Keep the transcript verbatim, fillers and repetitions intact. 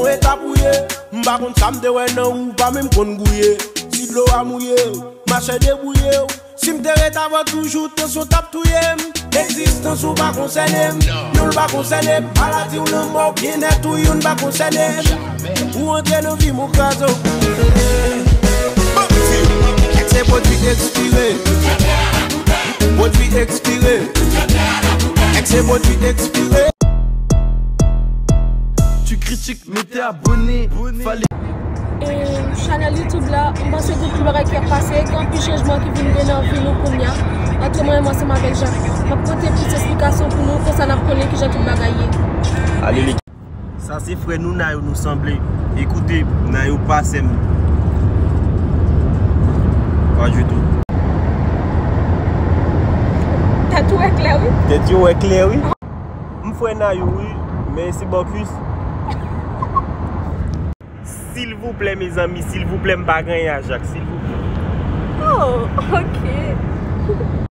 Ou etap ou ye, m pa konn sa m te wè nan ou, pa menm konn gouye. Si dlo a mouye w, machè debouye w. Si m te ret avè w toujou, tansyon t ap touye m. Egzistans ou pa konsène m, non l pa konsène m. Maladi w, lanmò w, byennèt ou, youn pa konsène m. Ou antre nan vi m, ou kraze w. Èk se pwodui ekspire. Pwodui ekspire. Èk se pwodui ekspire. Tu critiques, mais t'es abonné. Fallait E chanèl YouTube la, m panse gen anpil bagay ki ap pase, gen anpil chanjman ki vin gen nan vi nou kounye a. Antre mwen menm ansanm avèk Jacques, m ap pote plis esplikasyon pou nou, konsa n ap konnen kijan tout bagay ye. Ale, li. Sa se frè nou, Nayou, nou sanble. Ekoute, Nayou pa sè m. Pa ditou. Tèt ou wè klè, wi. Tèt yo wè klè, wi. M frè Nayou, wi, men se bò kuis. Silvouplè, mezanmi, silvouplè, m pa gen anyen a Jak, silvouplè. Oh, ok.